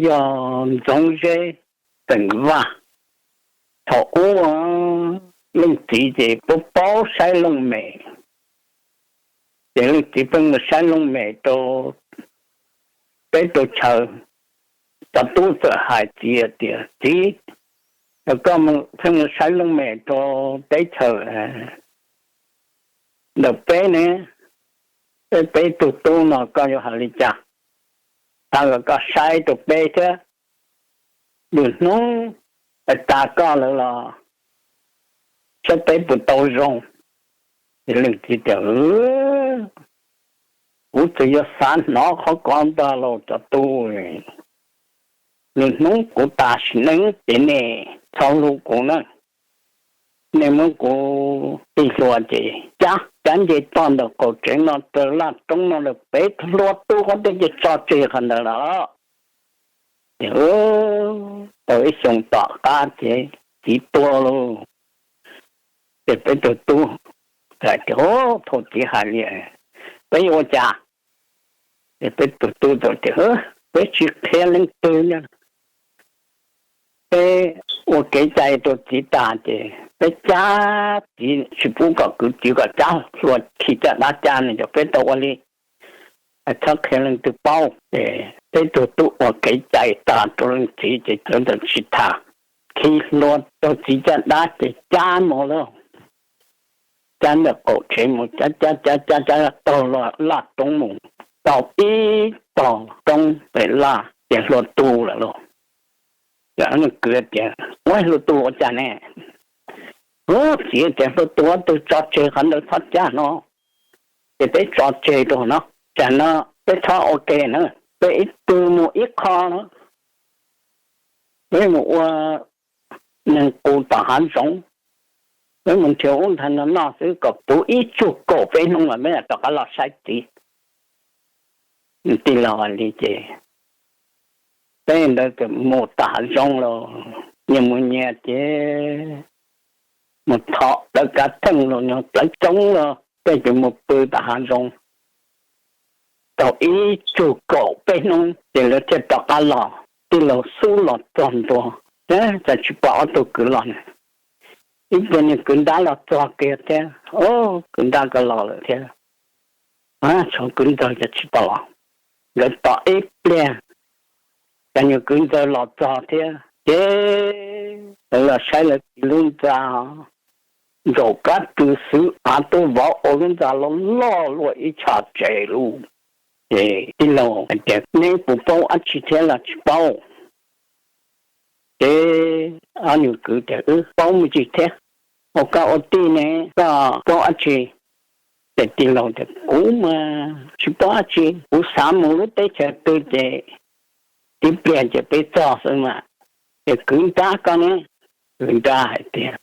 yog Ntxoov Zeb Xeem Vaj. Thaum ub leej txiv ces paub paub saib looj mem, ces leej txiv pheej mus saib looj mem rau teb rau chaw. Cov tub txawm hais txiv tias, Txiv, koj pheej mus saib looj mem rau teb chaws ntawm peb ne, peb peb tug tub no koj yuav hais li cas? Thov kom koj saib rau peb thiab, lwm hnub tas koj lawm los saib peb puas tau zoo. Ces leej txiv tias, Kuv txawm yuav xav hnov qhov ko ntag lauj cov tub. Lwm hnub kuv tas sim neej ces nej txhob hlub kuv na. Nej muab kuv tig hluas ces cab cab nce toj ntawm qaum tsev no raws laj roob no lawm pem hlua tu qhov twg ces tso tseg qhov ntawd los. Ces tau ib xyoos tom qab ces txiv tuag lauj. Ces peb tug tub hais tias, Thaum txiv hais li, peb yuav ua cas? Ces peb tug tub txawm tias, Peb tsis qhia leej twg li. Peb ua kev cai rau txiv tas ces peb cab txiv, tsis pub kom kwv txiv kom cab hlua khi caj dab cab no, ces peb tau ua li, txhob qhia leej twg paub. Ces peb tug tub ua kev cai tas rau leej txiv ces lawv txawm tsis tham, khi hlua rau txiv caj dab ces cab mus lauj. Cab ntawm qaum tsev mus cab cab cab cab cab taug laj roob mus, tau ib tog roob pem laj ces hlua tu lawm lauj. Ces ob niag kwv tias, Ua hlua tu ua cas ne? Ub, txiv tias hlua tu ob tug tso tseg qhov ntawd txhob cab no, ces peb tso tseg rau no. Tsam no peb txhob ua ke na, peb ib tug mus ib qho no, peb mus ua neeg qus tom hav zoov, peb mus nrhiav ub nrhiav no noj xwb kom puv ib tsug kaum peb hnub mas peb mam rov qab los saib txiv. Tij laug hais li ces peb ntawd mus tom hav zoov los nyias mus nyias ces mus thom plawv kav theej los yog plawv tsoob los tej ces mus pw tom hav zoov tau ib tsug kaum peb hnub ces lawv thiaj rov qab los. Tij laug xub los txog ntua, cas tsis pom ob tug kwv los ne. Ib pliag niag kwv nrab los txog kiag thiab, Kwv nrab, koj los lawm thiab? Tshuav kwv ntxawg cas tsis pom los? Lawv tos ib pliag, cas niag kwv ntxawg los txog thiab. Ces lawv los saib lawv txiv lub ntxa ntsaum kab rwg xwb, av tub vauv ua lub ntxa loj loj luaj ib tsham tsev lub. Ces tij laug hais tias, Neb puas paub dab tsi thiab los tsis paub? Ces ob niag kwv tias, Wb paub me ntsis thiab. Ua koj ua tij ne, koj paub dab tsi? Ces tij laug tias, Kuv mas tsis paub dab tsi, kuv xav mus lub teb chaws twg ces tib pliag ces peb txog xwb mas. Ces kwv nrab, koj ne? Kwv nrab hais tias,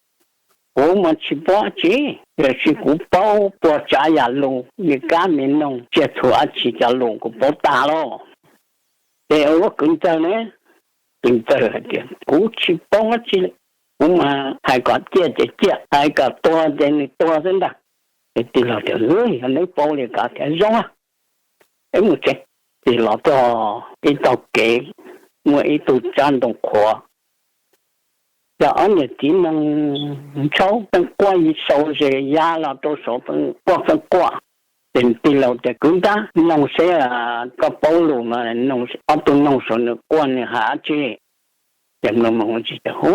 Kuv mas tsis paub dab tsi, tiam sis kuv paub puas tsav yam lus, me kab me noog, tsiaj txhu dab tsi cov lus kuv paub tag lauj. Ces ua kwv ntxawg ne? Kwv ntxawg hais tias, Kuv tsis paub dab tsi li, kuv mas hais kom ciaj ces ciaj, hais kom tuag ces nws tuag xwb ntag. Ces tij laug tias, Yog neb paub li ko thiaj zoo, peb mus tsev. Ces los txog ib tog kev, muaj ib tug tsab ntoo qhuav, ces ob niam txiv noog ntshauv, pheej quaj sau zes ya los rau saud, pheej quaj pheej quaj. Ces tij laug tias, Kwv nrab, noog seb koj paub lus no, ob tug noog saud nws quaj nws hais dab tsi. Ces mloog mloog tsis tias, Hu,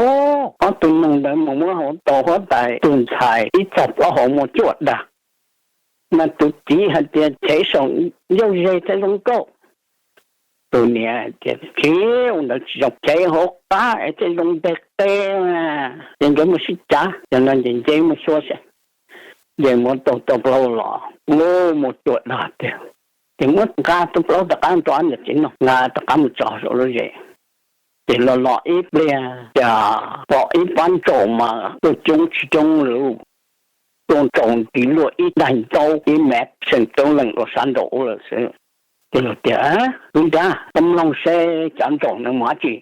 ob tug noog ntawd mus muab hauv tau huab tais tus ntxhais ib txog plaub hau muaj cuaj dag, mas tus txiv hais tias chev saum ncauj zes thiaj zoo nkauj. Tus niam tias, Tsis, ua ntawd tsis zoo, chev hauv qab es thiaj zoo nteg qe. Ces nkawd mus sib cav, ces no ces nce mus xyuas seb, nce mus tau tau plaub los, ub, muaj cuaj dag tiag. Ces muab nqa tau plaub rov qab rau ob niam txiv noog, nqa rov qab mus tso saum lub zes. Ces los los ib pliag cas pom ib pab ntsaum mas tuaj coob tsis coob li, tuaj ntsaum nti luaj ib daim ntaub ib mev xeem roob leem rau sab nraud ub lawm xwb. Ces lawv tias, Kwv nrab, koj mloog seb cov ntsaum no mus dab tsi?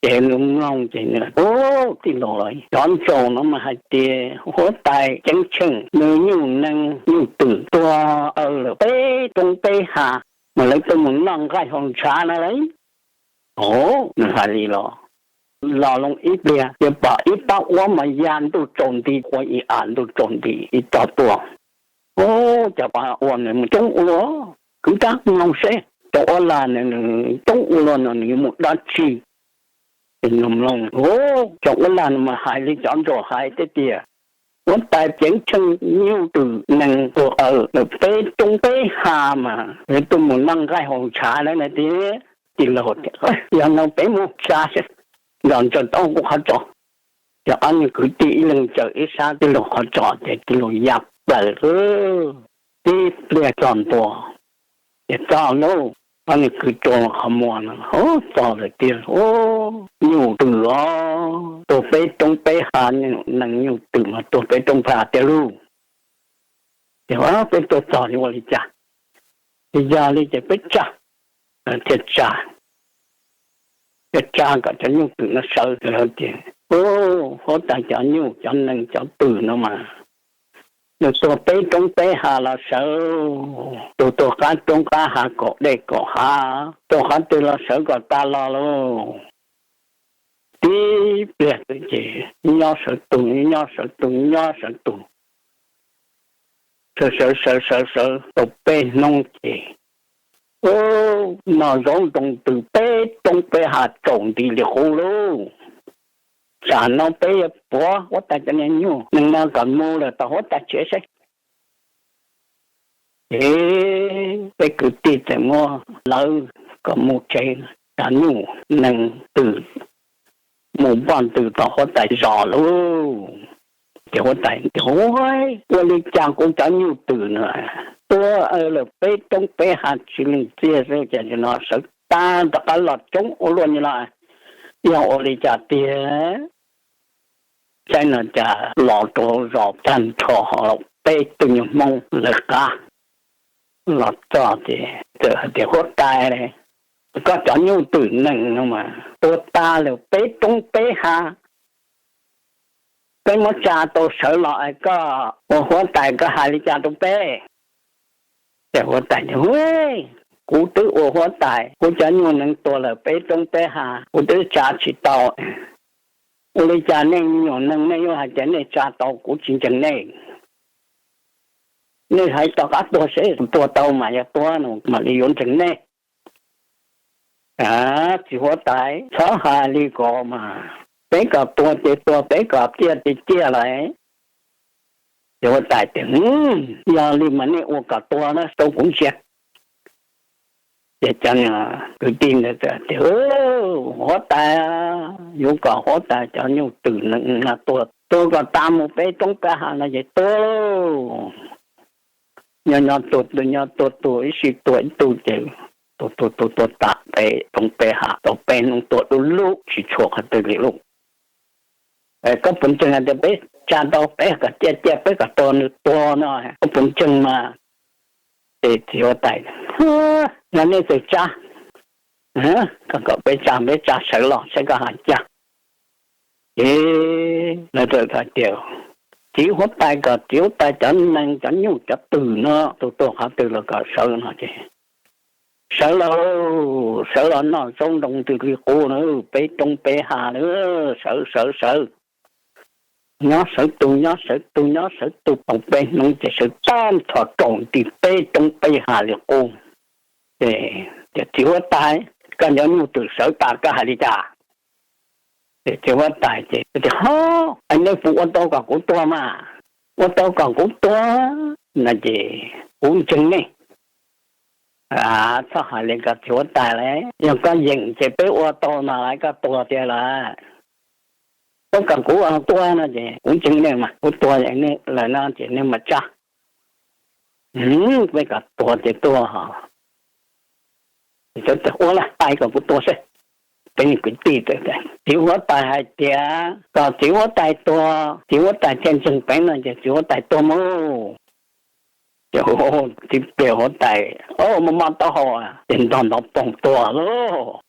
Ces nws mloog ces, Ub, tij laug, cov ntsaum no mas hais tias huab tais ceeb tsheej nws nyuj nees nyuj twm tuag lawm peb roob peb hav, mas lawv tuaj mus noj nqaij haus ntshav na lauj. Ov, nws hais li los, los loo ib pliag ces pom ib pab uab mas ya ntuj tsaus nti, ua ib am ntuj tsaus nti ib tog tuaj. Ov, cov pab uab nws mus coob ua luaj, kwv rab mloog seb cov uab lag nws coob ua luaj no nws yuav mus dab tsi. Ces nws mloog, ov, cov uab lag no mas hais li cov ntsuag hais tiag tiag, huab tais ceev tsheej nyuj twm nees tuag aw lawm peb roob peb ha mas yuav tuaj mus noj nqaij haus ntshav lawm na tiag. Tij laug tias, yog no peb mus tsa seb, nrog ntsaws tau kuv qhov tsos. Ces ob niag kwv tij ib leeg ntsaws ib sab tij laug qhov tsos ces tij laug ya plaws lawm. Tib pliag txog ntua, ces txog lauj, ob niag kwv rua qhov muag no, txog lawm tiag, nyuj twm os, tuag peb roob peb ha, nees nyuj twm mas tuag peb roob peb ha tiag lauj. Ces peb tuaj txog yuav ua li cas? Ces yog li ces peb tsa, thiaj tsa. Peb tsa kom cov nyuj twm no sawv. Ces huab tais cov nyuj cov nees cov twm no mas nws tuag peb roob peb ha los sawv, tus tuag qab roob qab hav kaum dej kaum hav, tuag qhov twg los sawv kom tas los lauj. Tib pliag ces nyob sawv tus, nyob sawv tus, nyob sawv tus, sawv sawv sawv sawv sawv tau peb hnub ces, ub, noj zaub nroo twm peb roob peb ha tsaus nti li qub lauj. Tsam no peb yuav puav huab tais cov niag nyuj nees no kom mus lawm tom huab tais tsev seb. Ces peb kwv tij txawm muab lawv kom mus tsev, cov nyuj nees twm mus npoj ntws tom huab tais zos lauj. Ces huab tais tias, ua li cas kuv cov nyuj twm no tuag lawm peb roob peb ha tsis leej txiaj xwb, cas no sawv tag rov qab los coob ua luaj li los, yog ua li cas tiag? Saib no cas los rau zos tag nrho ho peb tug nyuag Hmoob lawv qab los txog ces txawm hais tias, huab tais, koj cov nyuj twm nees no mas tuag tag lawm peb roob peb ha, peb muab tsa tau sawv los es koj ua huab tais koj hais li cas rau peb? Ces huab tais tias, kuv twb ua huab tais, kuv cov nyuj nees tuag lawm peb roob peb ha, kuv twb tsa tsis tau. Ua li cas nej me nyuam nees nej yuav hais tias nej tsa tau, kuv tsis ntseeg nej. Nej hais tom qab tuag seb, tuag tau mas yog tuag no mam li yuav ntseeg nej. Txiv huab tais, txhob hais li ko mas, peb kom tuag ces tuag, peb kom ciaj ces ciaj lawm. Ces huab tais tias, yog li mas nej ua kom tuag na rau kuv ntsia. Ces cov kwv tij ntawd tias, huab tais, yuav kom huab tais cov nyuj twm nees no tuag, tuag kom tas mus peb roob peb ha no ces tuag lauj. Nyob nyob tuag, nyob tuag tuag ib sij tuag ib tug ces tuag tuag tuag tuag tas peb roob peb ha tau peb hnub tuag dub lub tsis tshuav qhov twg li lauj. Koj puas ntseeg hais tias peb tsa tau, peb kom ciaj ciaj, peb kom tuag nws tuag no, koj puas ntseeg mas? Ces txiv huab tais, yog nej txawm tsa, kom peb tsa, peb tsa sawv los saib koj hais cas. Ces lawv txawm hais tias, txiv huab tais kom txiv huab tais cov nees cov nyuj cov twm no tus tuag qhov twg los kom sawv no ces sawv los, sawv los noj zaub nroo twm li qub na, peb roob peb ha na, sawv sawv sawv. Nyob sawv tus, nyob sawv tus, nyob sawv tus tau peb hnub ces sawv tag nrho tsaus nti peb roob peb ha li qub. Ces tias, txiv huab tais, koj cov nyuj twm sawv tas koj hais li cas? Ces txiv huab tais ces tias, ho, es nej puas ua tau kom kuv tuag mas? Ua tau kom kuv tuag no ces kuv ntseeg nej. Txhob hais li ko txiv huab tais lauj, yog koj yeem ces peb ua tau no lawm koj tuag tiag lawm. Koj kom kuv tuag no ces kuv ntseeg nej mas, kuv tuag lawm no ces nej mam tsa. Peb kom tuag ces tuag. Ua li tais kom kuv tuag seb. Peb kwv tij, txiv huab tais hais tias kom txiv huab tais tuag, txiv huab tais thiaj ntseeg peb no ces txiv huab tais tuag mus. Ces txiv plig huab tais, o, mob mob taub hau ces ntog ntov poog tuag lauj.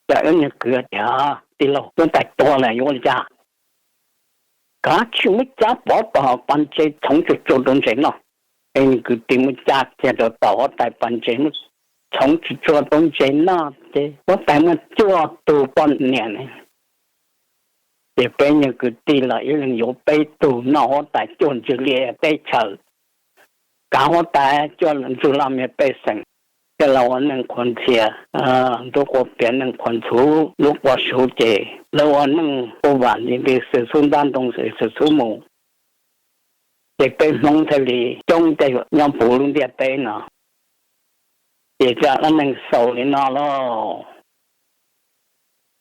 Ces wb niag kwv tias, tij laug, huab tais tuag lawm yuav ua li cas? Kav tsij muab cab pov tom pas ntses txhoov tsuag tsuag rau ntses noj. Peb kwv tij muab cab kiag rau tom huab tais pas ntses, muab txhoov tsis tshua tau ntses noj ces huab tais muaj cuaj tug poj niam ne. Ces peb nyuag kwv tij los ib leeg yuav peb tug noj huab tais cuaj ntsug li teb chaws. Kav huab tais cuaj ntsug loj me pej xeem, coj los ua neej qhuas ntxhias, ntuj quas pias neej qhuas ntxhuv, lub quas suv ces lawv ua neej ua vam li xwm txheej ntab ntoo xwm txheej mus. Ces peb Hmoob thiaj li coob tej nyob puv lub ntiaj teb no. Ces cov lub neej xaus li no lauj.